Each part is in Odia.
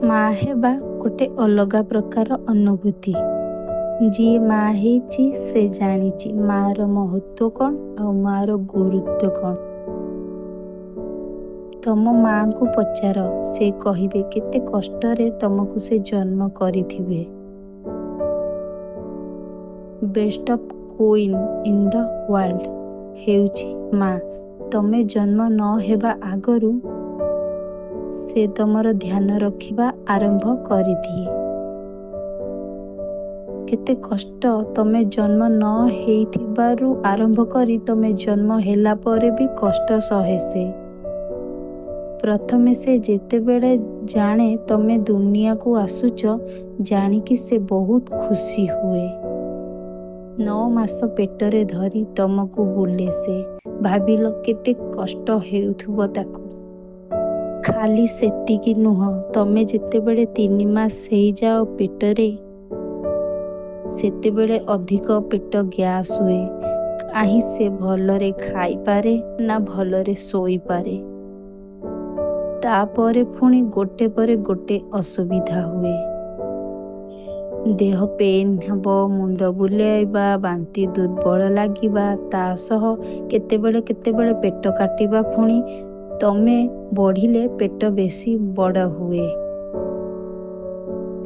ମା ହେବା ଗୋଟେ ଅଲଗା ପ୍ରକାର ଅନୁଭୂତି। ଯିଏ ମା ହେଇଛି ସେ ଜାଣିଛି ମାଆର ମହତ୍ତ୍ୱ କ'ଣ ଆଉ ମାଆର ଗୁରୁତ୍ୱ କ'ଣ। ତମ ମାଆଙ୍କୁ ପଚାର, ସେ କହିବେ କେତେ କଷ୍ଟରେ ତମକୁ ସେ ଜନ୍ମ କରିଥିବେ। Best of queen in the world ହେଉଛି ମା। ତମେ ଜନ୍ମ ନ ହେବା ଆଗରୁ ସେ ତମର ଧ୍ୟାନ ରଖିବା ଆରମ୍ଭ କରିଦିଏ। କେତେ କଷ୍ଟ ତମେ ଜନ୍ମ ନ ହେଇଥିବାରୁ ଆରମ୍ଭ କରି ତମେ ଜନ୍ମ ହେଲା ପରେ ବି କଷ୍ଟ ସହେ ସେ। ପ୍ରଥମେ ସେ ଯେତେବେଳେ ଜାଣେ ତମେ ଦୁନିଆକୁ ଆସୁଛ, ଜାଣିକି ସେ ବହୁତ ଖୁସି ହୁଏ। 9 ମାସ ପେଟରେ ଧରି ତମକୁ ବୁଲେ ସେ। ଭାବିଲ କେତେ କଷ୍ଟ ହେଉଥିବ ତାକୁ। ଖାଲି ସେତିକି ନୁହଁ, ତମେ ଯେତେବେଳେ 3 ମାସ ହେଇଯାଅ ପେଟରେ, ସେତେବେଳେ ଅଧିକ ପେଟ ଗ୍ୟାସ୍ ହୁଏ। କାହିଁ ସେ ଭଲରେ ଖାଇପାରେ ନା ଭଲରେ ଶୋଇପାରେ। ତାପରେ ପୁଣି ଗୋଟେ ପରେ ଗୋଟେ ଅସୁବିଧା ହୁଏ। ଦେହ ପେନ୍ ହେବ, ମୁଣ୍ଡ ବୁଲେଇବା, ବାନ୍ତି, ଦୁର୍ବଳ ଲାଗିବା, ତା ସହ କେତେବେଳେ କେତେବେଳେ ପେଟ କାଟିବା। ପୁଣି ତମେ ବଢ଼ିଲେ ପେଟ ବେଶୀ ବଡ଼ ହୁଏ।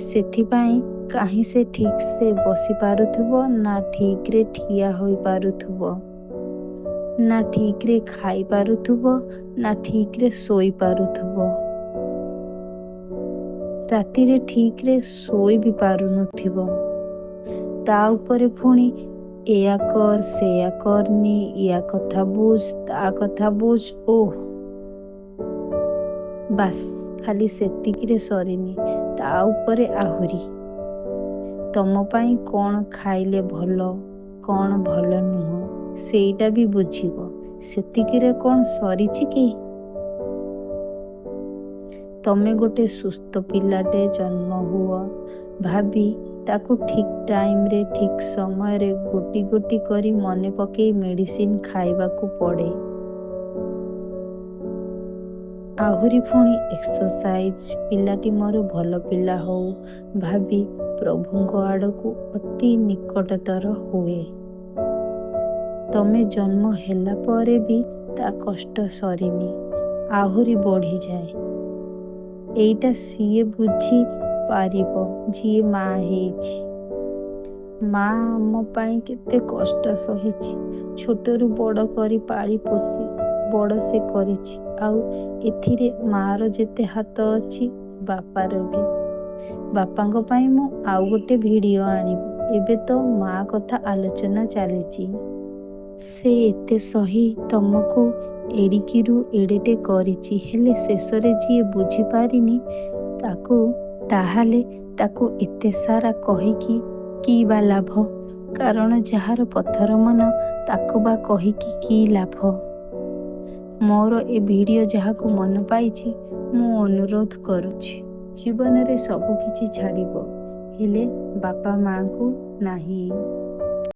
ସେଥିପାଇଁ କାହିଁ ସେ ଠିକ୍ ସେ ବସିପାରୁଥିବ, ନା ଠିକ୍ରେ ଠିଆ ହୋଇପାରୁଥିବ, ନା ଠିକ୍ରେ ଖାଇପାରୁଥିବ, ନା ଠିକ୍ରେ ଶୋଇପାରୁଥିବ। ରାତିରେ ଠିକ୍ରେ ଶୋଇ ବି ପାରୁନଥିବ। ତା ଉପରେ ପୁଣି ଏୟା କର, ସେୟା କରନି, ୟା କଥା ବୁଝ, ତା କଥା ବୁଝ, ଓଃ! ବାସ୍, ଖାଲି ସେତିକିରେ ସରିନି, ତା ଉପରେ ଆହୁରି। ତମ ପାଇଁ କ'ଣ ଖାଇଲେ ଭଲ, କ'ଣ ଭଲ ନୁହଁ, ସେଇଟା ବି ବୁଝିବ। ସେତିକିରେ କ'ଣ ସରିଛି କି? ତମେ ଗୋଟେ ସୁସ୍ଥ ପିଲାଟେ ଜନ୍ମ ହୁଅ ଭାବି ତାକୁ ଠିକ୍ ଟାଇମ୍ରେ, ଠିକ୍ ସମୟରେ ଗୋଟି ଗୋଟି କରି ମନେ ପକେଇ ମେଡ଼ିସିନ ଖାଇବାକୁ ପଡ଼େ। ଆହୁରି ପୁଣି ଏକ୍ସରସାଇଜ୍, ପିଲାଟି ମୋର ଭଲ ପିଲା ହଉ ଭାବି ପ୍ରଭୁଙ୍କ ଆଡ଼କୁ ଅତି ନିକଟତର ହୁଏ। ତମେ ଜନ୍ମ ହେଲା ପରେ ବି ତା କଷ୍ଟ ସରିନି, ଆହୁରି ବଢ଼ିଯାଏ। ଏଇଟା ସିଏ ବୁଝି ପାରିବ ଯିଏ ମା ହେଇଛି। ମା ଆମ ପାଇଁ କେତେ କଷ୍ଟ ସହିଛି। ଛୋଟରୁ ବଡ଼ କରି ପାଳି ପୋଷି ବଡ଼ ସେ କରିଛି। ଆଉ ଏଥିରେ ମାଆର ଯେତେ ହାତ ଅଛି, ବାପାର ବି। ବାପାଙ୍କ ପାଇଁ ମୁଁ ଆଉ ଗୋଟେ ଭିଡ଼ିଓ ଆଣିବି। ଏବେ ତ ମା କଥା ଆଲୋଚନା ଚାଲିଛି। ସେ ଏତେ ସହି ତମକୁ ଏଡ଼ିକିରୁ ଏଡ଼େଟେ କରିଛି, ହେଲେ ଶେଷରେ ଯିଏ ବୁଝିପାରିନି ତାକୁ, ତାହେଲେ ତାକୁ ଏତେ ସାରା କହିକି କି ବା ଲାଭ? କାରଣ ଯାହାର ପଥର ମନ, ତାକୁ ବା କହିକି କି ଲାଭ? ମୋର ଏ ଭିଡ଼ିଓ ଯାହାକୁ ମନ ପାଇଛି, ମୁଁ ଅନୁରୋଧ କରୁଛି, ଜୀବନରେ ସବୁ କିଛି ଛାଡ଼ିବ, ହେଲେ ବାପା ମାଆଙ୍କୁ ନାହିଁ।